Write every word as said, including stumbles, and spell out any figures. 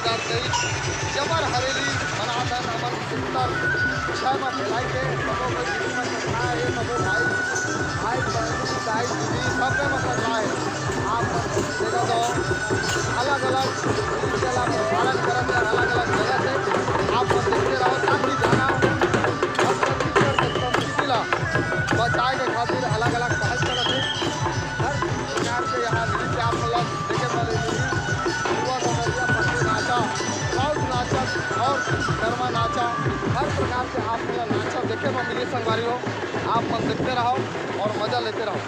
जबर हरेली मनाथन हमन उत्तर छह म फैलाई के सबो कोई दीदी मन के भाई, सबो भाई, भाई बहन, दाई दीदी, सबे मन के भाई। आप मन देखत हो, अलग-अलग नृत्य ला पालन करत हे, अलग-अलग जगह से आप मन देखते रहो, ताकि जाना और छत्तीसगढ़ के संस्कृति ला बचाए के खातिर अलग-अलग पहल चलत हे। हर प्रकार के यहाँ नृत्य आप मन ला देखे बर मिलही। युवा संगठिया पत्नी नाचा, राउत नाचा और कर्मा नाचा, हर प्रकार के आप मन ला नाचा देखे बर मिलही संगवारी हो। आप मन देखते रहो और मजा लेते रहो।